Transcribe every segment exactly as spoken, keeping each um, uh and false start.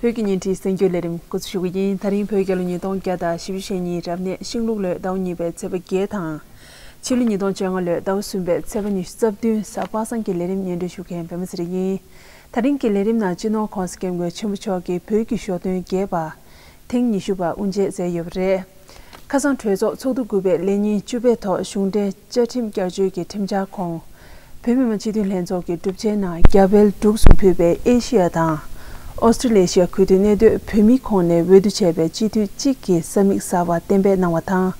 བོད་ཀྱི་བརྙན་འཕྲིན་གསར་འགྱུར་ལས་རིམ་འགོ་འཛུགས་ཞུ་གི་ཡིན། ད་རིང་བོད་རྒྱལ་ལོ་ཉིས་སྟོང་བརྒྱ་དང་བཞི་བཅུ་ཞེ་གཉིས་རབ་གནས་ཤིང་ལུག་ལོའི་ཟླ་བ་གཉིས་པའི་ཚེས་པ་བརྒྱད་དང་། ཕྱི་ལོ་ཉིས་སྟོང་བཅོ་ལྔ་ལོའི་ཟླ་བ་གསུམ་པའི་ཚེས་པ་ཉི་ཤུ་རྩ་བདུན། གཟའ་པ་སངས་ཀྱི་ལས་རིམ་སྙན་སྒྲོན་ཞུ་མཁན་པད་མ་ཚེ་རིང་ཡིན། ད་རིང་གི་ལས་རིམ་ནང་སྤྱི་ནོར་༸གོང་ས་༸སྐྱབས་མགོན་ཆེན་པོ་མཆོག་གིས་བོད་ཀྱི་ཞོ་སྟོན་རྒྱས་པ་ཐེངས་ཉི་ཤུ་པ་དབུ་འབྱེད་མཛད་ཡོད་པ་རེད། ཁ་སང་གྲོས་ཚོགས་ཚོགས་དུས་དགུ་པའི་ལས་ཉིན་བཅུ་པའི་ཐོག་གཞུང་འབྲེལ་བཅའ་ཁྲིམས་བསྐྱར་བཅོས་ཀྱི་ཁྲིམས་འཆར་ཁོངས། བོད་མི་མང་སྤྱི་འཐུས་ལྷན་ཚོགས་ཀྱི་གྲུབ་ཆའི་ནང་རྒྱ་བལ་འབྲུག་གསུམ་ཕུད་པའི་ཨེ་ཤི་ཡ་དང་། ཨོ་སི་ཀྲི་ལེ་ཤི་ཡ་ཁུལ་དུ་གནས་སྡོད་བོད་མིའི་ཁོངས་ནས་འོས་བསྡུ་བྱས་པའི་སྤྱི་འཐུས་གཅིག་གིས་ས་མིག་གསར་པ་གཏན་འབེབས་གནང་བ་དང་།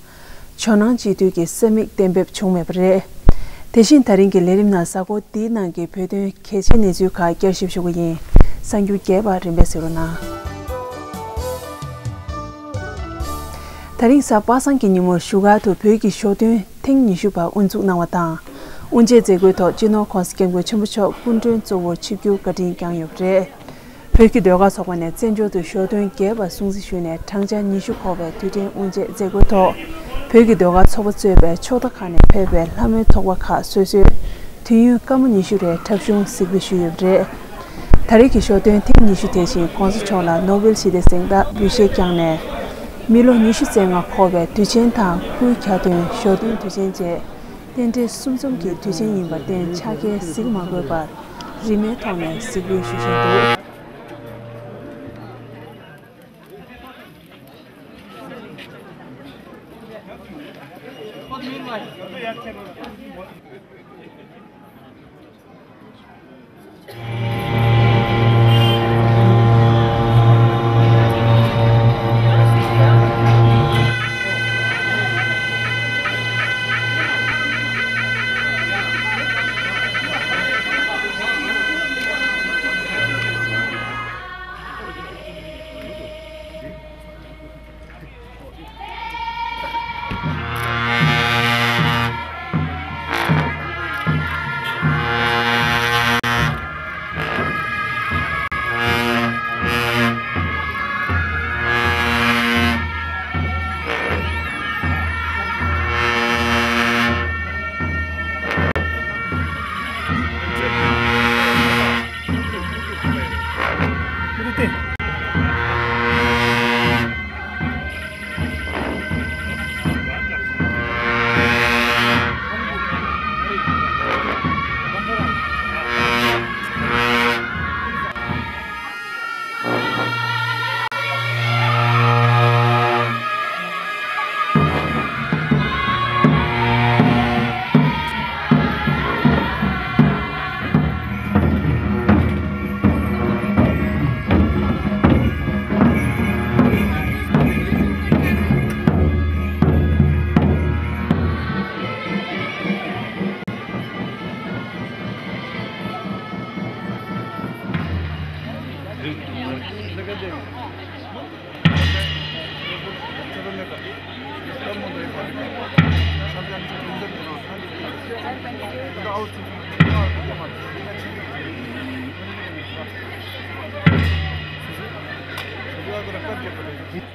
ཇོ་ནང་སྤྱི་འཐུས་ཀྱི་ས་མིག་གཏན་འབེབས་བྱུང་མེད་པ་རེད། དེ་བཞིན་ད་རིང་གི་ལས་རིམ་ནང་གཟའ་འཁོར་འདིའི་ནང་གི་བོད་དོན་གལ་ཆེའི་གནས་ཚུལ་ཁག་བསྐྱར་ཞིབ་ཞུ་གི་ཡིན། གསར་འགྱུར་རྒྱས་པ་རིམ་པས་གཟིགས་རོགས་གནང་། ད་རིང་གཟའ་པ་སངས་ཀྱི་ཉིན་མོར་བཞུགས་སྒར་དུ་བོད་ཀྱི་ཞོ་སྟོན་ཐེངས་ཉི་ཤུ་པ་དབུ་འཛུགས་གནང་བ་དང་། དབུ་འབྱེད་མཛད་སྒོའི་ཐོག་སྤྱི་ནོར་༸གོང་ས་༸སྐྱབས་མགོན་ཆེན་པོ་མཆོག་སྐུ་མགྲོན་གཙོ་བོར་ཆིབས་བསྒྱུར་བཀའ་དྲིན་བསྐྱངས་ཡོད་པ་རེད། བོད་ཀྱི་ཟློས་གར་ཚོགས་པ་ནས་བཙན་བྱོལ་དུ་ཞོ་སྟོན་རྒྱས་པ་སྲུང་བརྩི་ཞུས་ནས་བགྲང་བྱ་ཉི་ཤུ་འཁོར་བའི་དུས་དྲན་དབུ་འབྱེད་མཛད་སྒོའི་ཐོག་བོད་ཀྱི་ཟློས་གར་ཚོགས་པ་གཙོས་པའི་ཕྱོགས་མཐའ་ཁག་ནས་ཕེབས་པའི་ལྷ་མོའི་ཚོགས་པ་ཁག་སོ་སོས་དུས་ཡུན་སྐར་མ་ཉི་ཤུ་རེའི་འཁྲབ་གཞུང་གཟིགས་འབུལ་ཞུས་ཡོད་པ་རེད། ད་རེས་ཀྱི་ཞོ་སྟོན་ཐེངས་ཉི་ཤུ་དེ་བཞིན་༸གོང་ས་མཆོག་ལ་ནོ་བེལ་ཞི་བདེའི་གཟེངས་རྟགས་འབུལ་བཞེས་བསྐྱངས་ནས། མི་ལོ་ཉི་ཤུ་རྩ་ལྔ་འཁོར་བའི་དུས་ཆེན་དང་སྐུའི་གྱ་སྟོན་ཞོ་སྟོན་དུས་ཆེན་བཅས་རྟེན་འབྲེལ་གསུམ་འཛོམས་ཀྱི་དུས་ཆེན་ཡིན་པར་བརྟེན་ཕྱག་འཁྱེར་གཟིགས་མ་དགོས་པར་རིན་མེད་ཐོག་ནས་གཟིགས་འབུལ་ཞུ་བཞིན་འདུག་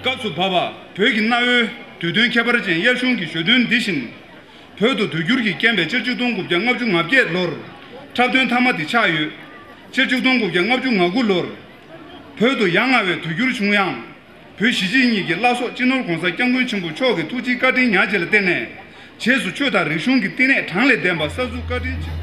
སྐབས་སུ་བབས་པ་བོད་ཀྱི་གནའ་བོའི་དུས་སྟོན་ཁྱད་པར་ཅན་དབྱར་གཞུང་གི་ཞོ་སྟོན་འདི་བཞིན། བོད་དུ་དུས་འགྱུར་གྱི་རྐྱེན་པས་ཕྱི་ལོ་ཆིག་སྟོང་དགུ་བརྒྱ་ལྔ་བཅུ་ང་བརྒྱད་ལོར་འཁྲབ་སྟོན་མཐའ་མ་དེ་ཆགས་ཡོད། ཕྱི་ལོ་ཆིག་སྟོང་དགུ་བརྒྱ་ལྔ་བཅུ་ང་དགུ་ལོར་བོད་དུ་ཡ་ང་བའི་དུས་འགྱུར་བྱུང་ཡང་། བོད་གཞིས་བྱེས་གཉིས་ཀྱི་བླ་སྲོག་སྤྱི་ནོར་༸གོང་ས་༸སྐྱབས་མགོན་ཆེན་པོ་མཆོག་གི་ཐུགས་རྗེའི་བཀའ་དྲིན་ཉག་གཅིག་ལ་བརྟེན་ནས། རྗེས་སུ་ཆོས་དང་རིག་གཞུང་གི་བསྟི་གནས་གྲངས་ལས་འདས་པ་གསར་འཛུགས་བཀའ་དྲིན་ཆེ།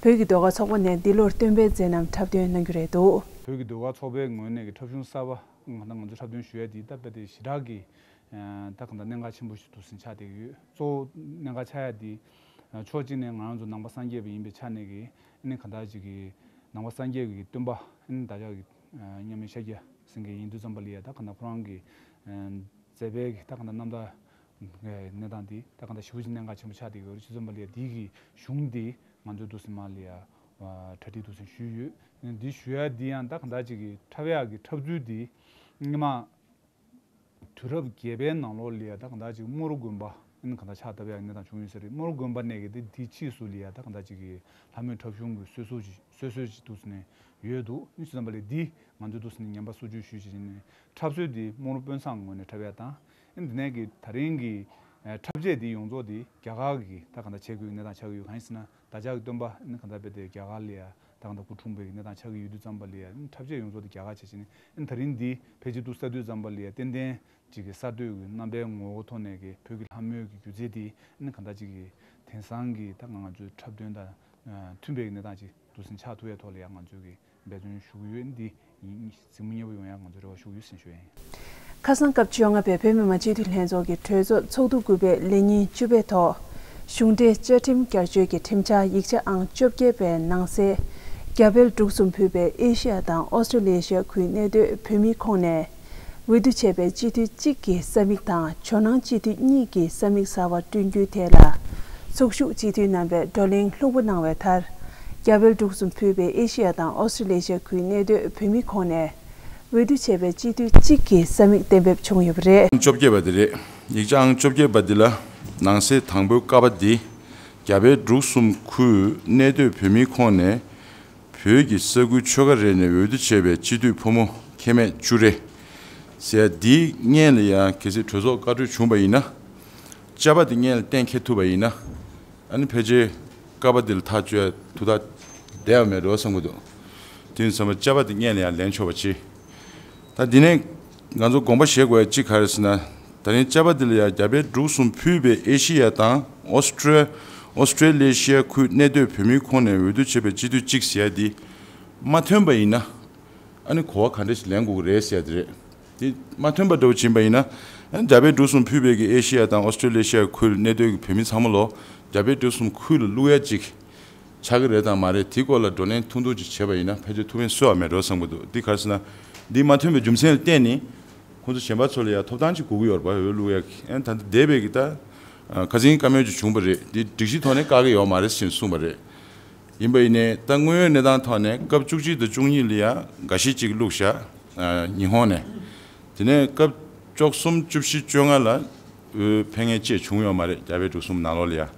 བོད་ཀྱི་ཟློས་གར་ཚོགས་པ་ནས་འདི་ལོར་སྟོན་པའི་མཛད་རྣམ་འཁྲབ་སྟོན་གནང་རྒྱུ་རེད་འདུག་བོད་ཀྱི་ཟློས་གར་ཚོགས་པའི་ངོས་ནས་ཀྱི་འཁྲབ་གཞུང་གསར་པ་ང་དང་ང་ཚོ་འཁྲབ་སྟོན་ཞུ་ཡས་འདི་ད་དཔེ་དེ་ཞེ་དྲག་གི་ད་གང་ལྟར་གནད་འགག་ཆེན་པོ་ཞིག་འདུག་ཟིན་ཆགས་བསྡད་ཀྱི་ཡོད། གཙོ་བོ་གནད་འགག་ཆགས་ཡ་འདི་ཕྱོགས་གཅིག་ནས་ང་རང་ཚོ་ནང་པ་སངས་རྒྱས་པ་ཡིན་པའི་ཆ་ནས་ཀྱི་ཨ་ནི་གང་ལྟར་ཅིག་གི་ནང་པ་སངས་རྒྱས་ཀྱི་སྟོན་པ་ཨ་ནི་བདག་ཅག་གི་མཉམ་མེད་ཤཱཀྱ་སེང་གེ་ཡིན་དུས་ཙམ་པ་ལ་ཡ་ད་གང་ལྟར་ཁོ་རང་གི་མཛད་པའི་ད་གང་ལྟར་རྣམ་ཐར་གནས་སྟངས་འདི་ད་གང་ལྟར་ཞེ་པོ་ཅིག་གནད་འགག་ཆེན་པོ་ཆགས་བསྡད་ཀྱི་ཡོད་རེད། ཅི་ཙམ་པ་ལ་ཡ་འདི་གི་གཞུང་འདི་ང་ཚོའི་འདུག་ཟིན་མ་ལ་ཡ། གྲ་སྒྲིག་འདུག་སེ་ཞུས་ཡོད། འདི་ཞུ་ཡ་འདི་ཡང་ད་གང་ལྟར་ཅིག་གི་འཁྲབ་ཡག་གི་འཁྲབ་ཚུལ་འདི་སྔོན་མ་དུས་རབས་བརྒྱད་པའི་ནང་ལོགས་ལ་ཡ་ད་གང་ལྟར་ཅིག་རྨོ་རུ་དགོན་པ་ཨ་ནི་གང་ལྟར་ཕྱག་བཏབ་ཡག་གི་གནས་སྟངས་བྱུང་ཡོད་ས་རེད། རྨོ་རུ་དགོན་པ་ནས་ཀྱི་དེ་དེའི་ཕྱིས་སུ་ལ་ཡ་ད་གང་ལྟར་ཅིག་གི་ལྷ་མོའི་འཁྲབ་གཞུང་གི་སྲོལ་སྲོལ་ཅིག་སྲོལ་སྲོལ་ཅིག་འདུག་སེ་ནས་ཡོད་འདུག་ཨ་ནི་བྱས་ཙང་པ་ལས་འདི་ང་ཚོས་འདུག་སེ་ནས་ཉམས་པ་སོར་ཆུད་ཞུས་བྱས་ནས་འཁྲབ་སྲོལ་འདི་རྨོ་རུ་དཔོན་ཚང་ངོས་ནས་འཁྲབ་ཡག་དང་། ཨ་ནི་འདི་ནས་ཀྱི་ད་རིང་གི་འཁྲབ་ཆས་འདི་ཡོངས་རྫོགས་འདི་རྒྱ་གར་གྱི་ད་གང་ལྟར་བྱེད་དགོས་ཀྱི་གནས་སྟངས་ཆགས་ཀྱི་ཡོད། གང་ཡིན་ཟེར་ན། བདག་ཅག་གི་སྟོན་པ་ནི་གང་ལྟར་དཔེ་དེ་རྒྱ་གར་ལ་ཡ་ད་གང་ལྟར་སྐུ་འཁྲུངས་པའི་གནས་སྟངས་ཆགས་ཀྱི་ཡོད་དུས་ཙམ་པ་ལ་ཡ་འཁྲབ་ཆས་ཡོངས་རྫོགས་དེ་རྒྱ་གར་བྱས་བྱས་ནས་ཨ་ནི་ད་རིང་འདི་ཕལ་ཆེར་འདུག་ས་དུས་ཙམ་པ་ལ་ཡ་ཏན་ཏན་ཅིག་གི་གསར་གཏོད་ཀྱི་རྣམ་པའི་ངོ་བོ་ཐོག་ནས་ཀྱི་བོད་ཀྱི་ལྷ་མོའི་གི་སྒྱུ་རྩལ་དེ་ཨ་ནི་གང་ལྟར་ཅིག་གི་དེང་སང་གི་ད་ང་ང་ཚོའི་འཁྲབ་སྟོན་དང་མཐུན་པའི་གནས་སྟངས་ཅིག་འདུག་སེ་ཆགས་ཐུབ་ཡའི་ཐོག་ལ་ཡང་ང་ཚོས་ཀྱི་འབད་བརྩོན་ཞུ་གི་ཡོད། འདི་ཡིན་གཟིགས་མོ་མཉེས་པོ་ཡོང་ཡ་ང་ཚོས་རེ་བ་ཞུ་གི་ཡོད་ཟེར་ཞུ་ཡ་ཡིན། ཁ་སང་སྐབས་བཅོ་ལྔ་པའི་བོད་མི་མང་སྤྱི་འཐུས་ལྷན་ཚོགས་ཀྱི་གྲོས་ཚོགས་ཚོགས་དུས་དགུ་པའི་ལས་ཉིན་བཅུ་པའི་ཐོག་གཞུང་འབྲེལ་བཅའ་ཁྲིམས་བསྐྱར་བཅོས་ཀྱི་ཁྲིམས་འཆར་ཡིག་ཆ་ཨང་བཅོ་བརྒྱད་པའི་ནང་གསལ། རྒྱ་བལ་འབྲུག་གསུམ་ཕུད་པའི་ཨེ་ཤི་ཡ་དང་ཨོ་སི་ཀྲོ་ལེ་ཤི་ཡ་ཁུལ་གནས་སྡོད་བོད་མིའི་ཁོངས་ནས། འོས་བསྡུ་བྱས་པའི་སྤྱི་འཐུས་གཅིག་གི་ས་མིག་དང་ཇོ་ནང་སྤྱི་འཐུས་གཉིས་ཀྱི་ས་མིག་གསར་པ་བསྐྲུན་རྒྱུའི་ཐད་ལ། ཚོགས་ཞུགས་སྤྱི་འཐུས་རྣམ་པས་བགྲོ་གླེང་ལྷུག་པོ་གནང་བའི་མཐར། རྒྱ་བལ་འབྲུག་གསུམ་ཕུད་པའི་ཨེ་ཤི་ཡ་དང་ཨོ་སི་ཀྲོ་ལེ་ཤི་ཡ་ཁུལ་གནས་སྡོད་བོད་མིའི་ཁོངས་ནས། འོས་བསྡུ་བྱས་པའི་སྤྱི་འཐུས་གཅིག་གི་ས་མིག་གཏན་འབེབས་བྱུང་ཡོད་པ་རེད། བཅོ་བརྒྱད་པ་འདི་རེད། ཡིག་ཆ་ཨང་བཅོ་བརྒྱད་པ་འདི་ལ། ནང་གསེས་དང་པོའི་ཀ་པ་འདི། རྒྱ་བལ་འབྲུག་གསུམ་ཁུལ་གནས་སྡོད་བོད་མིའི་ཁོངས་ནས། བོད་ཀྱི་ས་ཁུལ་ཆོལ་ཁ་རེ་ནས་འོས་བསྡུ་བྱས་པའི་སྤྱི་འཐུས་ཕོ་མོ་ཁེ་མེད་བཅུ་རེ། ཟེར་ཡ་འདིའི་སྔོན་ལ་ཡང་གལ་སྲིད་གྲོས་ཚོགས་བཀའ་འཁྲོལ་བྱུང་བ་ཡིན་ན། བཅའ་པ་འདི་སྔོན་ལ་གཏན་འཁེལ་ཐུབ་པ་ཡིན་ན། ཨ་ནི་ཕལ་ཆེར་ཀ་པ་འདི་ལ་ཐག་གཅོད་ཡ་ཐུགས་ཐག་བསྡད་ཡ་མེད་འགྲོ་བསམ་གྱི་འདུག་དེ་ཡིན་ཙང་བཅའ་པ་འདི་སྔོན་ལ་ཡང་ལེན་ཆོག་པ་བྱེད། ད་འདི་ནས་ང་ཚོ་དགོངས་པ་བཞེས་དགོས་ཡ་གཅིག་ག་རེ་ཟེར་ན། ད་རིང་བཅའ་པ་འདི་ལ་ཡ་རྒྱ་བལ་འབྲུག་གསུམ་ཕུད་པའི་ཨེ་ཤི་ཡ་དང་ཨོ་སི་ཀྲོ་ཨོ་སི་ཀྲོ་ལེ་ཤི་ཡ་ཁུལ་གནས་སྡོད་བོད་མིའི་ཁོངས་ནས་འོས་བསྡུ་བྱས་པའི་སྤྱི་འཐུས་གཅིག་ཟེར་ཡ་འདི་མ་ཐོན་པ་ཡིན་ན། ཨ་ནི་གོ་བ་ག་འདྲ་ཞིག་ལེན་དགོས་ཀྱི་རེད་ཟེར་ཡ་འདི་རེད། འདི་མ་ཐོན་པ་འདྲ་བོ་ཕྱིན་པ་ཡིན་ན། ཨ་ནི་རྒྱ་བལ་འབྲུག་གསུམ་ཕུད་པའི་གི་ཨེ་ཤི་ཡ་དང་ཨོ་སི་ཀྲོ་ལེ་ཤི་ཡ་ཁུལ་གནས་སྡོད་ཀྱི་བོད་མི་ཚང་མ་ལོ་རྒྱ་བལ་འབྲུག་གསུམ་ཁུལ་ལ་བླུག་ཡ་གཅིག་ཆགས་ཀྱི་རེད་དང་མ་རེད། དེའི་སྐོར་ལ་བགྲོ་གླེང་ཐུང་ཐུང་ཅིག་བྱས་པ་ཡིན་ན་ཕལ་ཆེར་ཐུགས་ཕན་གསོས་པ་མེད་འགྲོ་བསམ་གྱི་འདུག་འདི་ག་རེ་ཟེར་ན། འདི་མ་ཐོན་པའི་རྒྱུ་མཚན་ལ་བརྟེན་ནས་ཁོང་ཚོ་གཞན་པ་ཚོ་ལ་ཡང་ཐོབ་ཐང་ཅིག་དགོས་ཀྱི་ཡོད་རེད་པ། འོས་བླུག་ཡག་གི། ཨ་ནི་ད་ལྟ་འདས་པའི་གི་ད་ཁ་སང་བཀའ་མོལ་ཅིག་བྱུང་བ་རེད། འདི་སྒྲིག་གཞིའི་ཐོག་ནས་བཀག་གི་ཡོད་མ་རེད་ཅེས་གསུངས་པ་རེད། ཡིན་པ་ཡིན་ནའི་ད་དངོས་ཡོད་གནས་སྟངས་ཐོག་ནས་སྐབས་བཅུ་གཅིག་དང་བཅུ་གཉིས་ལ་ཡང་འགའ་ཤས་ཅིག་བླུགས་བཞག་ཉི་ཧོང་ནས། དེ་ནས་སྐབས་བཅུ་གསུམ་བཅུ་བཞི་བཅོ་ལྔ་ལ་འོས་འཕེན་མཁན་བཅས་བྱུང་ཡོད་མ་རེད། རྒྱ་བལ་འབྲུག་གསུམ་ནང་ལོགས་ལ་ཡང་།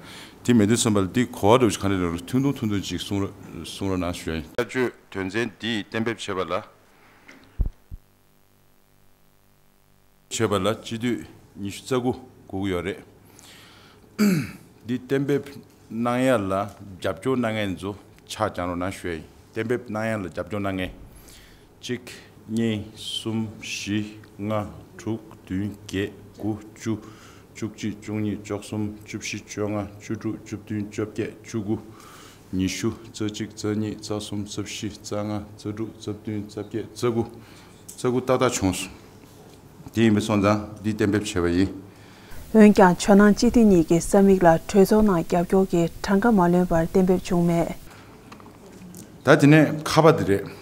དེ་མེད་དུས་ཙམ་པ་ལ་འདི་གོ་བ་འདྲ་བོ་ཞིག་ག་འདྲ་འདྲ་བོ་ཐུང་ཐུང་ཐུང་ཐུང་ཅིག་གསུང་རོགས་གསུང་རོགས་གནང་ཞུ་ཡ་ཡིན། བསྐྱར་བཅོས་དོན་ཚན་འདི་གཏན་འབེབས་བྱས་པ་ལ། བྱས་པ་ལ་སྤྱི་འཐུས་ཉི་ཤུ་རྩ་དགུ་དགོས་ཀྱི་ཡོད་རེད། འདི་གཏན་འབེབས་གནང་ཡ་ལ་རྒྱབ་སྐྱོར་གནང་མཁན་ཚོ་ཕྱག་བརྐྱང་རོགས་གནང་ཞུ་ཡ་ཡིན། གཏན་འབེབས་གནང་ཡ་ལ་རྒྱབ་སྐྱོར་གནང་མཁན། གཅིག་གཉིས། གསུམ། བཞི། ལྔ། དྲུག་བདུན། བརྒྱད། དགུ། བཅུ། བཅུ་གཅིག། བཅུ་གཉིས། བཅུ་གསུམ། བཅུ་བཞི། བཅོ་ལྔ། བཅུ་དྲུག། བཅུ་བདུན། བཅོ་བརྒྱད། བཅུ་དགུ། ཉི་ཤུ། རྩ་གཅིག་རྩ་གཉིས། རྩ་གསུམ། རྩ་བཞི། རྩ་ལྔ། རྩ་དྲུག་རྩ་བདུན། རྩ་བརྒྱད། རྩ་དགུ། རྩ་དགུ་ཏག་ཏག་བྱུང་སོང་། དེ་ཡིན་པ་སོང་ཙང་འདི་གཏན་འབེབས་བྱས་པ་ཡིན། འོན་ཀྱང་ཇོ་ནང་སྤྱི་འཐུས་གཉིས་ཀྱི་ས་མིག་ལ་གྲོས་ཚོགས་ནང་རྒྱབ་སྐྱོར་གྱི་གྲངས་ཀ་མ་ལོན་པར་གཏན་འབེབས་བྱུང་མེད། ད་དེ་ནས་ཁ་པ་འདི་རེད།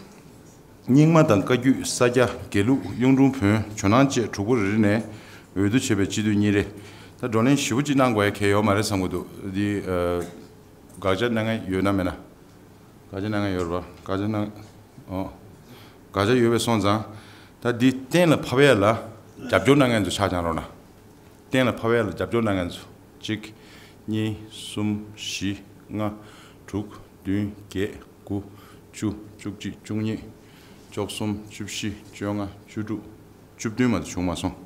རྙིང་མ་དང་བཀའ་བརྒྱུད། ས་སྐྱ། དགེ་ལུགས། གཡུང་དྲུང་བོན། ཇོ་ནང་བཅས་དྲུག་པོ་རེ་རེ་ནས་འོས་བསྡུ་བྱས་པའི་སྤྱི་འཐུས་གཉིས་རེ། ད་བགྲོ་གླེང་ཞེ་པོ་ཅིག་གནང་དགོས་ཡ་གལ་ཡོད་མ་རེད་བསམ་གྱི་འདུག་འདི་ཨ། དགག་བྱ་གནང་མཁན་ཡོད་ན་མེད་ན། དགག་བྱ་གནང་མཁན་ཡོད་རེད་པ། དགག་བྱ་གནང་། ཨོ། དགག་བྱ་ཡོད་པས་སོང་ཙང་། ད་འདི་གཏན་ལ་ཕབ་ཡ་ལ་རྒྱབ་སྐྱོར་གནང་མཁན་ཚོ་ཕྱག་བརྐྱང་རོགས་གནང་། གཏན་ལ་ཕབ་ཡ་ལ་རྒྱབ་སྐྱོར་གནང་མཁན་ཚོ། གཅིག་གཉིས། གསུམ། བཞི། ལྔ། དྲུག་བདུན། བརྒྱད། དགུ། བཅུ། བཅུ་གཅིག་བཅུ་གཉིས། བཅུ་གསུམ། བཅུ་བཞི། བཅོ་ལྔ། བཅུ་དྲུག་བཅུ་བདུན་མ་གཏོགས་བྱུང་མ་སོང་།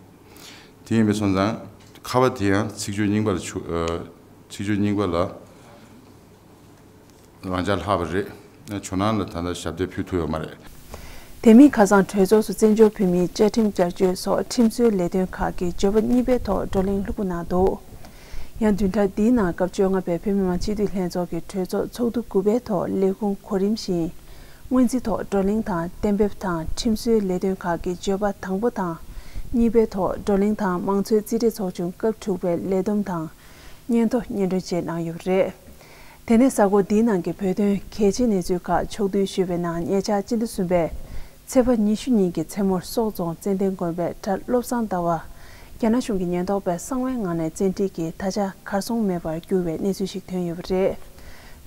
དེ་ཡིན་པས་སོང་ཙང་། ཁ་པ་དེ་ཡང་ཚིག་བརྗོད་རྙིང་པ་ལ་ཆུ། ཨ། ཚིག་བརྗོད་རྙིང་པ་ལ་རང་འཇགས་ལྷག་པ་རེད། ཇོ་ནང་ལ་ད་ལྟ་ཞབས་འདེགས་ཕུལ་ཐུབ་ཡོད་མ་རེད། དེ་མིན་ཁ་སང་གྲོས་ཚོགས་སུ་བཙན་བྱོལ་བོད་མིའི་བཅའ་ཁྲིམས་བསྐྱར་བཅོས་སོགས་ཁྲིམས་སྲོལ་ལས་དོན་ཁག་གི་བརྗོད་པ་གཉིས་པའི་ཐོག་བགྲོ་གླེང་ལྷུག་པོ་གནང་འདུག་ཡང་བདུན་ཕྲག་འདིའི་ནང་སྐབས་བཅོ་ལྔ་པའི་བོད་མི་མང་སྤྱི་འཐུས་ལྷན་ཚོགས་ཀྱི་གྲོས་ཚོགས་ཚོགས་དུས་དགུ་པའི་ཐོག་ལས་ཁུངས་གོ་རིམ་བཞིན། སྔོན་རྩིས་ཐོག་བགྲོ་གླེང་དང་གཏན་འབེབས་དང་ཁྲིམས་སྲོལ་ལས་དོན་ཁག་གི་བརྗོད་པ་དང་པོ་དང་། གཉིས་པའི་ཐོག་བགྲོ་གླེང་དང་མང་གཙོའི་རྩིས་ཁྲའི་ཚོགས་ཆུང་སྐབས་དྲུག་པའི་ལས་བསྡོམས་དང་། སྙན་ཐོ་སྙན་སྒྲོན་བཅས་གནང་ཡོད་པ་རེད། དེ་ནས་གཟའ་འཁོར་འདིའི་ནང་གི་བོད་དོན་གལ་ཆེའི་གནས་ཚུལ་ཁག་ཕྱོགས་བསྡུས་ཞུས་པའི་ནང་ཉེ་ཆར་སྤྱི་ཟླ་གསུམ་པའི་ཚེས་པ་ཉི་ཤུ་ཉིན་གྱི་མཚན་མོར་སོག་རྫོང་ཙན་དན་དགོན་པའི་གྲྭ་བློ་བཟང་ཟླ་བ། རྒྱ་ནག་གཞུང་གི་ཉེན་རྟོག་པས་གསང་བའི་ངང་ནས་བཙན་ཁྲིད་ཀྱིས་ད་ཆ་གར་སོང་མེད་པར་གྱུར་བའི་གནས་ཚུལ་ཞིག་ཐོན་ཡོད་པ་རེད།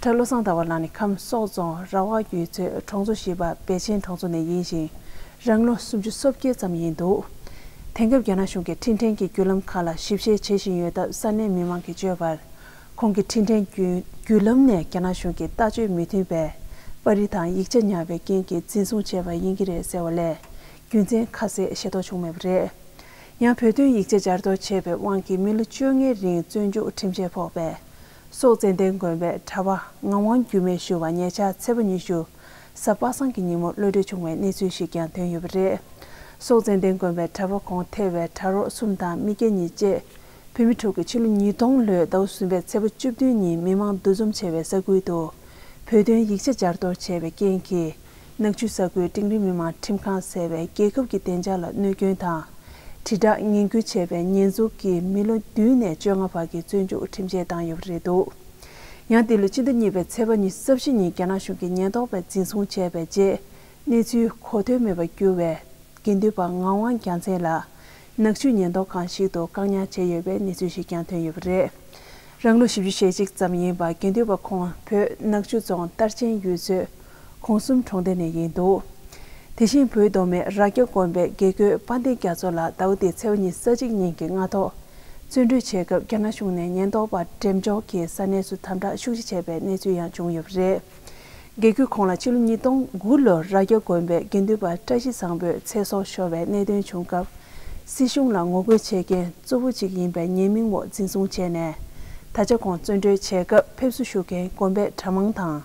གྲྭ་བློ་བཟང་ཟླ་བ་ལགས་ནི་ཁམས་སོག་རྫོང་ར་བ་ཡུལ་ཚོའི་གྲོང་ཚོ་བཞི་པ་བེ་ཆེན་གྲོང་ཚོ་ནས་ཡིན་ཞིང་། རང་ལོ་སུམ་ཅུ་སོ་བརྒྱད་ཙམ་ཡིན་འདུག་དེང་སྐབས་རྒྱ་ནག་གཞུང་གི་འཕྲིན་ཕྲན་གྱི་བརྒྱུད་ལམ་ཁག་ལ་ཞིབ་བཤེར་བྱེད་བཞིན་ཡོད་སྟབས། ས་གནས་མི་མང་གིས་བརྗོད་པར། ཁོང་གི་འཕྲིན་ཕྲན་བརྒྱུད་བརྒྱུད་ལམ་ནས་རྒྱ་ནག་གཞུང་གི་ལྟ་སྤྱོད་མི་མཐུན་པའི་པར་རིས་དང་ཡིག་ཆ་ཉར་བའི་རྐྱེན་གྱིས་འཛིན་བཟུང་བྱས་པ་ཡིན་གྱི་རེད་ཟེར་བ་ལས། རྒྱུ་མཚན་ཁ་གསལ་ཤེས་རྟོགས་བྱུང་མེད་པ་རེད། ཡང་བོད་དོན་ཡིག་ཆ་སྦྱར་གཏོང་བྱས་པའི་དབང་གིས་མི་ལོ་བཅོ་ལྔའི་རིང་བཙོན་འཇུག་ཁྲིམས་ཆད་ཕོག་པའི་སོག་ཙན་དན་དགོན་པའི་གྲྭ་པ་ངག་དབང་འགྱུར་མེད་ཞུ་བ་ཉེ་ཆར་ཚེས་པ་ཉི་ཤུ་གཟའ་པ་སངས་ཀྱི་ཉིན་མོ་གློད་གྲོལ་བྱུང་བའི་གནས་ཚུལ་ཞིག་ཀྱང་ཐོན་ཡོད་པ་རེད། སོག་ཙན་དན་དགོན་པའི་གྲྭ་པ་ཁོང་ཐེ་བའི་གྲྭ་རོགས་གསུམ་དང་མི་སྐྱ་གཉིས་བཅས་བོད་མི་དྲུག་གིས་ཕྱི་ལོ་ཉིས་སྟོང་ལོའི་ཟླ་བ་གསུམ་པའི་ཚེས་པ་བཅུ་བདུན་ཉིན་མི་མང་འདུ་འཛོམས་བྱས་པའི་ས་ཁུལ་དུ་བོད་དོན་ཡིག་ཆ་སྦྱར་གཏོང་བྱས་པའི་རྐྱེན་གྱིས། ནག་ཆུ་ས་ཁུལ་འབྲིང་རིམ་མི་མང་ཁྲིམས་ཁང་ཟེར་བའི་རྒྱལ་ཁབ་ཀྱི་བདེ་འཇགས་ལ་གནོད་སྐྱོན་དང་། དྲིལ་བསྒྲགས་ངན་སྐུལ་བྱས་པའི་ཉེས་འཛུགས་ཀྱིས་མི་ལོ་བདུན་ནས་བཅོ་ལྔ་བར་གྱི་བཙོན་འཇུག་ཁྲིམས་ཆད་བཏང་ཡོད་པ་རེད་འདུག་ཡང་འདི་ལོ་ཕྱི་ཟླ་གཉིས་པའི་ཚེས་པ་ཉི་ཤུ་རྩ་བཞི་ཉིན་རྒྱ་ནག་གཞུང་གིས་ཉེན་རྟོག་པས་འཛིན་བཟུང་བྱས་པའི་རྗེས། གནས་ཚུལ་གོ་ཐོས་མེད་པར་གྱུར་བའི་དགེ་འདུན་པ་ངག་དབང་རྒྱལ་མཚན་ལགས་ནག་ཆུ་ཉེན་རྟོག་ཁང་ཞིག་ཏུ་བཀག་ཉར་བྱས་ཡོད་པའི་གནས་ཚུལ་ཞིག་ཀྱང་ཐོན་ཡོད་པ་རེད། རང་ལོ་བཞི་བཅུ་ཞེ་གཅིག་ཙམ་ཡིན་པ་དགེ་འདུན་པ་ཁོང་བོད་ནག་ཆུ་རྫོང་རྟར་ཆེན་ཡུལ་ཚོའི་གོང་གསུམ་གྲོང་སྡེ་ནས་ཡིན་འདུག་དེ་བཞིན་བོད་མདོ་སྨད་རྭ་རྒྱ་དགོན་པའི་དགེ་བསྐོས་དཔལ་ལྡན་རྒྱ་མཚོ་ལགས་ཟླ་བ་འདིའི་ཚེས་པ་ཉི་ཤུ་རྩ་གཅིག་ཉིན་གྱི་སྔ་ཐོག་བཙོན་གྲོལ་བྱས་སྐབས་རྒྱ་ནག་གཞུང་ནས་ཉེན་རྟོག་པ་འགྲེམས་འཇོག་གིས་ས་གནས་སུ་དམ་དྲག་ཤུགས་ཆེ་བྱས་པའི་གནས་ཚུལ་ཡང་བྱུང་ཡོད་པ་རེད། དགེ་བསྐོས་ཁོང་ལ་ཕྱི་ལོ་ཉིས་སྟོང་དགུ་ལོར་རྭ་རྒྱ་དགོན་པའི་དགེ་འདུན་པ་བཀྲ་ཤིས་བཟང་པོས་ཚེ་སྲོག་ཤོར་བའི་གནད་དོན་བྱུང་སྐབས། སྲིད་གཞུང་ལ་ངོ་རྒོལ་བྱེད་མཁན་གཙོ་བོ་གཅིག་ཡིན་པའི་ཉེས་མིང་འོག་འཛིན་བཟུང་བྱས་ནས། ད་ཆ་ཁོང་བཙོན་གྲོལ་བྱས་སྐབས་ཕེབས་བསུ་ཞུ་མཁན་དགོན་པའི་གྲྭ་མང་དང་།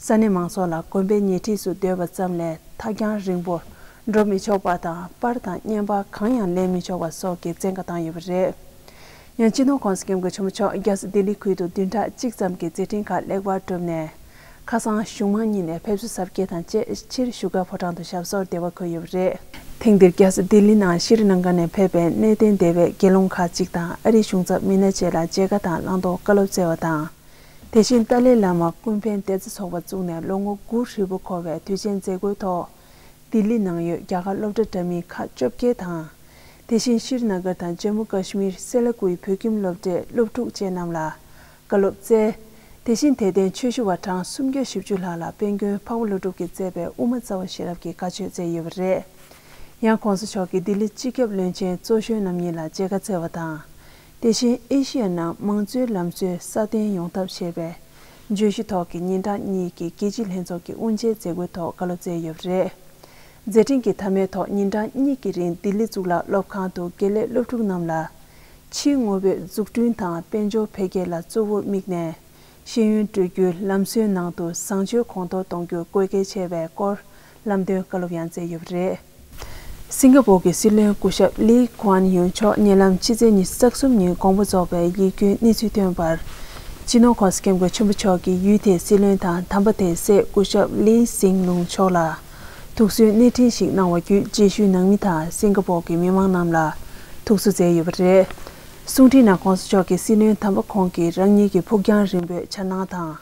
ས་གནས་མང་ཚོགས་ལ་དགོན་པའི་ཉེ་འཁྲིས་སུ་སྡོད་པ་ཙམ་ལས་ཐག་རྒྱང་རིང་པོར་འགྲོ་མི་ཆོག་པ་དང་། པར་དང་བརྙན་པར་གང་ཡང་ལེན་མི་ཆོག་པ་སོགས་ཀྱི་བཙན་བཀའ་བཏང་ཡོད་པ་རེད། ཡང་སྤྱི་ནོར་༸གོང་ས་༸སྐྱབས་མགོན་ཆེན་པོ་མཆོག་རྒྱལ་ས་ལྡི་ལི་ཁུལ་དུ་བདུན་ཕྲག་གཅིག་ཙམ་གྱི་མཛད་འཕྲིན་ཁག་ལེགས་པར་གྲུབ་ནས། ཁ་སང་གཞུང་མང་གཉིས་ནས་ཕེབས་བསུ་གཟབ་རྒྱས་དང་བཅས་ཕྱིར་བཞུགས་སྒར་ཕོ་བྲང་དུ་ཞབས་སོར་བདེ་བར་འཁོད་ཡོད་པ་རེད། ཐེངས་འདིར་རྒྱལ་ས་ལྡི་ལི་ནང་ཤྲི་ལང་ཀ་ནས་ཕེབས་པའི་གནས་བརྟན་སྡེ་བའི་དགེ་སློང་ཁག་ཅིག་དང་ཨ་རིའི་གཞུང་ཚབ་མི་སྣ་བཅས་ལ་མཇལ་ཁ་དང་བླང་དོར་བཀའ་སློབ་སྩལ་བ་དང་། དེ་བཞིན་ཏཱ་ལའི་བླ་མ་ཀུན་ཕན་བདེ་རྩ་ཚོགས་པ་བཙུགས་ནས་ལོ་ངོ་དགུ་ཧྲིལ་པོ་འཁོར་བའི་དུས་ཆེན་མཛད་སྒོའི་ཐོག་ལྡི་ལི་ནང་ཡོད་རྒྱ་གར་སློབ་གྲྭ་འདྲ་མིན་ཁག་བཅོ་བརྒྱད་དང་། དེ་བཞིན་ཤྲི་ན་གར་དང་ཇམ་མུ་ཀ་ཤི་མིར་སེ་ལ་ཀུའི་བོད་ཁྱིམ་སློབ་གྲྭའི་སློབ་ཕྲུག་བཅས་རྣམས་ལ་བཀའ་སློབ་སྩལ། དེ་བཞིན་དད་ལྡན་ཆོས་ཞུ་བ་གྲངས་སུམ་བརྒྱ་བཞི་བཅུ་ལྷག་ལ་དཔལ་མགོན་འཕགས་པ་ཀླུ་སྒྲུབ་ཀྱིས་མཛད་པའི་དབུ་མ་རྩ་བ་ཤེས་རབ་ཀྱི་བཀའ་ཆོས་སྩལ་ཡོད་པ་རེད། ཡང་༸གོང་ས་མཆོག་གིས་ལྡི་ལི་སྤྱི་ཁྱབ་བློན་ཆེན་གཙོ་གཞོན་རྣམ་གཉིས་ལ་མཇལ་ཁ་སྩལ་བ་དང་། དེ་བཞིན་ཨེ་ཤི་ཡ་ནང་མང་གཙོའི་ལམ་སྲོལ་སྲ་བརྟན་ཡོང་ཐབས་ཞེས་པའི་བརྗོད་གཞི་ཐོག་གི་ཉིན་གྲངས་གཉིས་ཀྱི་རྒྱལ་སྤྱིའི་ལྷན་ཚོགས་ཀྱི་དབུ་འབྱེད་མཛད་སྒོའི་ཐོག་བཀའ་སློབ་སྩལ་ཡོད་པ་རེད། མཛད་འཕྲིན་གྱི་མཐའ་མའི་ཐོག་ཉིན་གྲངས་གཉིས་ཀྱི་རིང་ལྡི་ལི་གཙུག་ལག་སློབ་ཁང་དུ་དགེ་ལས་སློབ་ཕྲུག་རྣམས་ལ་ཕྱིའི་དངོས་པོའི་འཛུགས་སྐྲུན་དང་དཔལ་འབྱོར་འཕེལ་རྒྱས་ལ་གཙོ་བོར་དམིགས་ནས། ཤེས་ཡོན་སྤྲོད་རྒྱུའི་ལམ་སྲོལ་ནང་དུ་བཟང་སྤྱོད་གོང་མཐོར་གཏོང་རྒྱུར་བཀོལ་སྐྱེལ་བྱས་པའི་སྐོར་ལམ་སྟོན་བཀའ་སློབ་ཡང་སྩལ་ཡོད་པ་རེད། སིང་ག་པོར་གྱི་སྲིད་བློན་སྐུ་ཞབས་ལི་ཀུའན་ཡུན་མཆོག་ཉེ་ལམ་ཕྱི་ཚེས་ཉི་ཤུ་རྩ་གསུམ་ཉིན་དགོངས་པ་རྫོགས་པའི་ཡིད་སྐྱོའི་གནས་ཚུལ་ཐོན་པར། སྤྱི་ནོར་༸གོང་ས་༸སྐྱབས་མགོན་ཆེན་པོ་མཆོག་གིས་ཡུལ་དེའི་སྲིད་བློན་དང་དམ་པ་དེའི་སྲས་སྐུ་ཞབས་ལི་སིང་ལུང་མཆོག་ལ་དུག་སྦྲུལ་སྣེ་འདྲེན་ཞིག་གནང་བ་བརྒྱུད་རྗེས་ཤུལ་ནང་མི་དང་སིང་ག་པོར་གྱི་མི་མང་རྣམས་ལ་ཐུགས་གསོ་སྩལ་ཡོད་པ་རེད། གསུང་འཕྲིན་ནང་༸གོང་ས་མཆོག་གིས་སྲིད་བློན་དམ་པ་ཁོང་གིས་རང་ཉིད་ཀྱི་ཕུགས་རྒྱང་རིང་པོའི་འཆར་སྣང་དང་།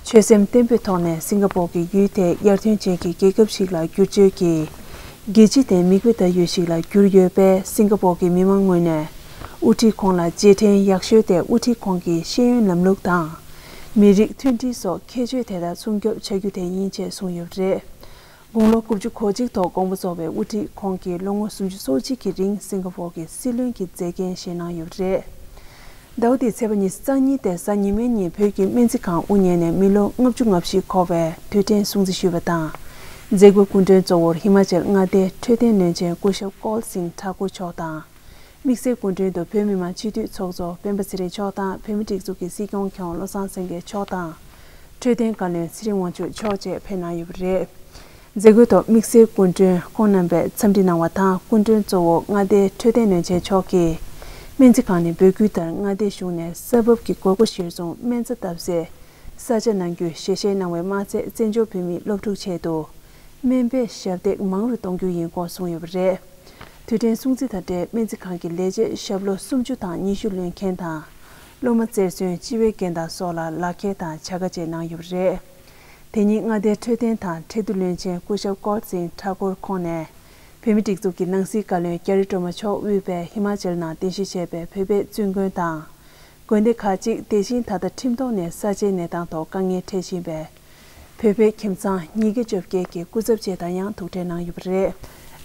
ཆོད་སེམས་བརྟན་པོའི་ཐོག་ནས་སིང་ག་པོར་གྱི་ཡུལ་དེ་ཡར་ཐོན་ཅན་གྱི་རྒྱལ་ཁབ་ཞིག་ལ་བསྒྱུར་བཅོས་ཀྱི་རྒྱལ་སྤྱི་དེ་མིག་དཔེ་ལྟ་ཡུལ་ཞིག་ལ་གྱུར་ཡོད་པས། སིང་ག་པོར་གྱི་མི་མང་ངོས་ནས་དབུ་ཁྲིད་ཁོང་ལ་རྗེས་དྲན་ཡག་ཤོས་དེ་དབུ་ཁྲིད་ཁོང་གི་ཤེས་ཡོན་ལམ་ལུགས་དང་། མི་རིགས་མཐུན་སྒྲིལ་སོགས་ཁྱད་ཆོས་དེ་དག་སྲུང་སྐྱོབ་བྱ་རྒྱུ་དེ་ཡིན་ཅེས་གསུངས་ཡོད་པ་རེད། དགུང་ལོ་དགུ་བཅུ་གོ་གཅིག་ཐོག་དགོངས་པ་རྫོགས་པའི་དབུ་ཁྲིད་ཁོང་གིས་ལོ་ངོ་སུམ་ཅུ་སོ་གཅིག་གི་རིང་སིང་ག་པོར་གྱི་སྲིད་བློན་གྱི་མཛད་འགན་བཞེས་གནང་ཡོད་པ་རེད། ཟླ་བ་འདིའི་ཚེས་པ་ཉི་ཤུ་རྩ་གཉིས་ཏེ་གཟའ་ཉི་མའི་ཉིན་བོད་ཀྱི་སྨན་རྩིས་ཁང་དབུ་ཉན་ནས་མི་ལོ་ལྔ་བཅུ་ང་བཞི་འཁོར་བའི་དུས་དྲན་སྲུང་བརྩི་ཞུས་པ་དང་། མཛད་སྒོའི་སྐུ་མགྲོན་གཙོ་བོར་ཧི་མ་ཅལ་མངའ་སྡེའི་འཕྲོད་བསྟེན་བློན་ཆེན་སྐུ་ཞབས་ཀོལ་སིང་ཐ་ཀུར་མཆོག་དང་། དམིགས་བསལ་སྐུ་མགྲོན་དུ་བོད་མི་མང་སྤྱི་འཐུས་ཚོགས་གཙོ་སྤེན་པ་ཚེ་རིང་མཆོག་དང་། བོད་མིའི་སྒྲིག་འཛུགས་ཀྱི་སྲིད་སྐྱོང་མཁས་དབང་བློ་བཟང་སེང་གེ་མཆོག་དང་། འཕྲོད་བསྟེན་བཀའ་བློན་ཚེ་རིང་དབང་ཕྱུག་མཆོག་བཅས་ཕེབས་གནང་ཡོད་པ་རེད། མཛད་སྒོའི་ཐོག་དམིགས་བསལ་སྐུ་མགྲོན་ཁོང་རྣམ་པས་འཚམས་འདྲི་གནང་བ་དང་། སྐུ་མགྲོན་གཙོ་བོ་མངའ་སྡེའི་འཕྲོད་བསྟེན་བློན་ཆེན་མཆོག་གིས། སྨན་རྩིས་ཁང་ནས་འབོད་སྐུལ་ལྟར་མངའ་སྡེའི་གཞུང་ནས་ས་བབ་ཀྱི་དགོས་མཁོ་གཞིར་བཟུང་སྨན་རྩྭ་བཏབ་སའི་ས་ཆ་གནང་རྒྱུའི་ཞལ་བཞེས་གནང་བའི་མ་ཚད། བཙན་བྱོལ་བོད་མིའི་སློབ་ཕྲུག་ཆེད་དུ་སྨན་པའི་ཞབས་སྟེགས་མང་རུ་གཏོང་རྒྱུ་ཡིན་སྐོར་གསུངས་ཡོད་པ་རེད། དུས་དྲན་སྲུང་བརྩི་དང་འབྲེལ་སྨན་རྩིས་ཁང་གི་ལས་བྱེད་ཞབས་ལོ་སུམ་ཅུ་དང་ཉི་ཤུ་ལོན་མཁན་དང་། སློབ་མ་རྩེར་སོན་སྤྱི་པའི་འགན་བདག་སོགས་ལ་ལག་འཁྱེར་དང་བྱ་དགའ་བཅས་གནང་ཡོད་པ་རེད། དེ་ཉིན་མངའ་སྡེའི་འཕྲོད་བསྟེན་དང་འཕྲལ་བསྡུ་བློན་ཆེན་སྐུ་ཞབས་ཀོར་སིང་ཐ་ཀུར་ཁོང་ནས། བོད་མིའི་སྒྲིག་འཛུགས་ཀྱི་ནང་སྲིད་བཀའ་བློན་རྒྱ་རི་སྒྲོལ་མ་མཆོག་དབུས་པའི་ཧི་མ་ཅལ་ནང་རྟེན་གཞི་བྱས་པའི་བོད་པའི་བཙུན་དགོན་དང་། དགོན་སྡེ་ཁག་ཅིག་དེ་བཞིན་ད་ལྟ་ཁྲིམས་ཐོག་ནས་ས་ཆའི་གནས་སྟངས་ཐོག་དཀའ་ངལ་འཕྲད་བཞིན་པའི་བོད་པའི་ཁྱིམ་ཚང་ཉིས་བརྒྱ་བཅོ་བརྒྱད་ཀྱི་སྐུ་ཚབ་བཅས་དང་ཡང་ཐུག་འཕྲད་གནང་ཡོད་པ་རེད།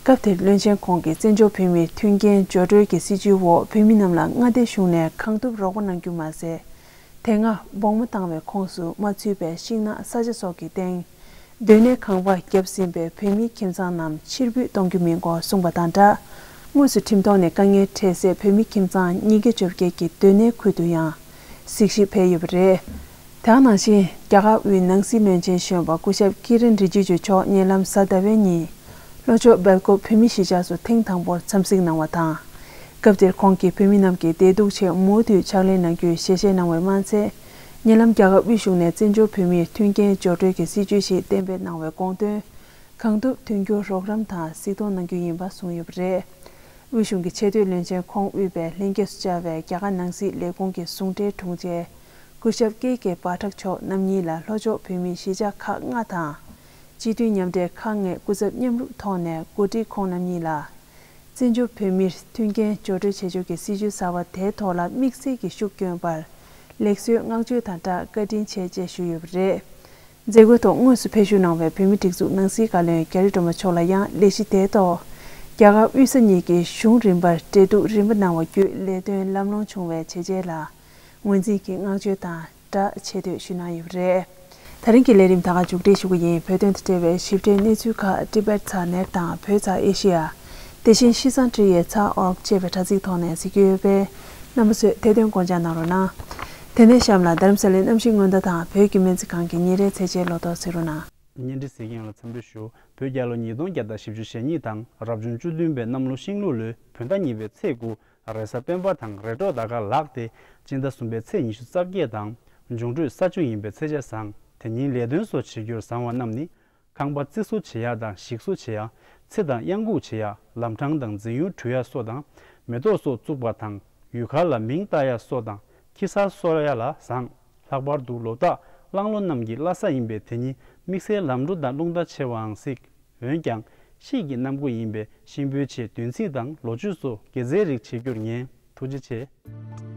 སྐབས་དེར་བློན་ཆེན་ཁོང་གིས་བཙན་བྱོལ་བོད་མིར་མཐུན་རྐྱེན་སྦྱོར་སྤྲོད་ཀྱི་སྲིད་བྱུས་འོག་བོད་མི་རྣམས་ལ་མངའ་སྡེ་གཞུང་ནས་གང་ཐུབ་རོགས་པ་གནང་རྒྱུ་མ་ཟད། དེ་སྔ་སྦོང་མོ་བཏང་བའི་ཁོངས་སུ་མ་ཚུད་པའི་ཤིང་ནགས་ས་ཆ་སོགས་ཀྱི་སྟེང་སྡོད་གནས་ཁང་པ་བརྒྱབ་ཟིན་པའི་བོད་མིའི་ཁྱིམ་ཚང་རྣམས་ཕྱིར་འབུད་གཏོང་རྒྱུ་མིན་སྐོར་གསུངས་པ་དང་སྦྲགས། དངོས་སུ་ཁྲིམས་ཐོག་ནས་དཀའ་ངལ་འཕྲད་སའི་བོད་མི་ཁྱིམ་ཚང་ཉིས་བརྒྱ་བཅོ་བརྒྱད་ཀྱི་སྡོད་གནས་ཁུལ་དུ་ཡང་གཟིགས་ཞིབ་ཕེབས་ཡོད་པ་རེད། དེ་ག་ནང་བཞིན་རྒྱ་གར་དབུས་ནང་སྲིད་བློན་ཆེན་གཞོན་པ་སྐུ་ཞབས་ཀི་རན་རི་ཇི་ཇུ་མཆོག་ཉེ་ལམ་གཟའ་ཟླ་བའི་ཉིན་ལྷོ་ཕྱོགས་སྦེལ་ཀོབ་བོད་མིའི་གཞིས་ཆགས་སུ་ཐེངས་དང་པོར་འཚམས་གཟིགས་གནང་བ་དང་། སྐབས་དེར་ཁོང་གིས་བོད་མི་རྣམས་ཀྱི་བདེ་སྡུག་ཆེད་མུ་མཐུད་ཕྱག་ལས་གནང་རྒྱུའི་ཞལ་བཞེས་གནང་བས་མ་ཚད། ཉེ་ལམ་རྒྱ་གར་དབུས་གཞུང་ནས་བཙན་བྱོལ་བོད་མིར་མཐུན་རྐྱེན་སྦྱོར་སྤྲོད་ཀྱི་སྲིད་བྱུས་ཤིག་གཏན་འབེབས་གནང་བའི་དགོངས་དོན་གང་ཐུབ་མཐུན་འགྱུར་རོགས་རམ་དང་གཟིགས་མཐོང་གནང་རྒྱུ་ཡིན་པ་གསུངས་ཡོད་པ་རེད། དབུས་གཞུང་གི་ཆེས་མཐོའི་བློན་ཆེན་ཁོང་དབུས་པའི་ལྷན་རྒྱས་སུ་བཅར་བའི་རྒྱ་གར་ནང་སྲིད་ལས་ཁུངས་ཀྱི་ཟུང་འབྲེལ་དྲུང་ཆེ་སྐུ་ཞབས་ཀེ་ཀེ་པ་ཊག་མཆོག་རྣམ་གཉིས་ལ་ལྷོ་ཕྱོགས་བོད་མིའི་གཞིས་ཆགས་ཁག་ལྔ་དང་། སྤྱི་མཐུན་མཉམ་འབྲེལ་ཁག་ལྔའི་སྐུ་ཚབ་མཉམ་རུབ་ཐོག་ནས་གོ་སྒྲིག་ཁོང་རྣམ་གཉིས་ལ། བཙན་བྱོལ་བོད་མིར་མཐུན་རྐྱེན་སྦྱོར་སྤྲོད་བྱེད་ཕྱོགས་ཀྱི་སྲིད་བྱུས་གསར་བ་དེའི་ཐོག་ལ་དམིགས་བསལ་གྱི་ཤུགས་བསྐྱོན་པར་ལེགས་གསོའི་བསྔགས་བརྗོད་དང་སྦྲགས་བཀའ་དྲིན་ཆེ་ཅེས་ཞུས་ཡོད་པ་རེད། མཛད་སྒོའི་ཐོག་དངོས་སུ་ཕེབས་ཞུགས་གནང་བའི་བོད་མིའི་སྒྲིག་འཛུགས་ནང་སྲིད་བཀའ་བློན་རྒྱ་རི་སྒྲོལ་མ་མཆོག་ལ་ཡང་ལས་གཞི་དེའི་ཐོག་རྒྱ་གར་དབུས་ས་གཉིས་ཀྱི་གཞུང་རིམ་པར་འབྲེལ་གཏུག་རིམ་པ་གནང་བ་བརྒྱུད་ལས་དོན་ལམ་ལྷོང་བྱུང་བའི་བྱས་རྗེས་ལ་ངོས་འཛིན་གྱི་བསྔགས་བརྗོད་དང་སྦྲགས་ཆེ་བསྟོད་ཞུས་གནང་ཡོད་པ་རེད། ད་རིང་གི་ལས་རིམ་ད་ག་མཇུག་སྒྲིལ་ཞུ་གི་ཡིན། བོད་དོན་དང་འབྲེལ་བའི་ཞིབ་ཕྲའི་གནས་ཚུལ་ཁག་ཏི་བེད་ས་གནས་དང་བོད་ས་ཨེ་ཤི་ཡ། དེ་བཞིན་ཤིས་ཚང་ཁྲི་ཡའི་ཚ་ཨོར་ཅེས་པའི་དྲ་ཚིགས་ཐོག་ནས་གཟིགས་རྒྱུ་ཡོད་པས། རྣམ་པ་ཚོས་དེ་དོན་བསྐོ་འཇོག་གནང་རོགས་གནང་། དེ་ནས་གཤམ་ལ་རྡ་རམ་ས་ལའི་གནམ་གཤིས་སྔོན་བརྡ་དང་བོད་ཀྱི་སྨན་རྩིས་ཁང་གི་ཉིན་རེའི་ཚེས་ཆའི་ལོ་ཐོ་གཟིགས་རོགས་གནང་། བརྙན་འཕྲིན་གཟིགས་མཁན་ལ་འཚམས་འདྲི་ཞུ། བོད་རྒྱལ་ལོ་ཉིས་སྟོང་བརྒྱ་དང་བཞི་བཅུ་ཞེ་གཉིས་དང་རབ་བྱུང་བཅུ་བདུན་པའི་གནམ་ལོ་ཤིང་ལུག་ལོའི་བོད་ཟླ་གཉིས་པའི་ཚེས་དགུ། རེས་གཟའ་སྤེན་པ་དང་རེས་གྲོགས་ཟླ་སྐར་ལག་སྟེ། སྤྱི་ཟླ་གསུམ་པའི་ཚེས་ཉི་ཤུ་རྩ་བརྒྱད་དང་། འབྱུང་འཕྲོད་ས་བཅུ་ཡིན་པའི་ཚེས་ཆ་བཟང་། དེ་ཉིན་ལས་དོན་སོགས་བྱེད་རྒྱུར་བཟང་བ་རྣམས་ནི། ཁང་པ་རྩིག་བཟོ་བྱེད་ཡག་དང་ཞིག་གསོ་བྱེད་ཡག་ཚེ་དང་གཡང་འགུགས་བྱེད་ཡག་ལམ་འཕྲང་དང་འཛིན་ཡུལ་བྲུ་ཡག་སོགས་དང་། མེ་ཏོག་སོགས་བཙུགས་པ་དང་། ཡུལ་གར་ལ་མིང་བཏགས་ཡག་སོགས་དང་། ཁྱི་གསར་གསོ་ཡག་ལ་བཟང་། ལྷག་པར་དུ་ལོ་རྟགས་གླང་ལོ་རྣམས་ཀྱི་བླ་གཟའ་ཡིན་པས་དེ་ཉིད་དམིགས་བསལ་ལམ་འགྲོ་དང་རླུང་རྟ་ཆེ་བའང་གཟིགས། འོན་ཀྱང་། དཔྱིད་ཀྱི་གནམ་སྒོ་ཡིན་པས་གཤིན་པོའི་ཆེད་བདུན་ཚིགས་དང་ལོ་མཆོད་སོགས་དགེ་རྩའི་རིགས་བྱེད་རྒྱུར་ངན། ཐུགས་རྗེ་ཆེ།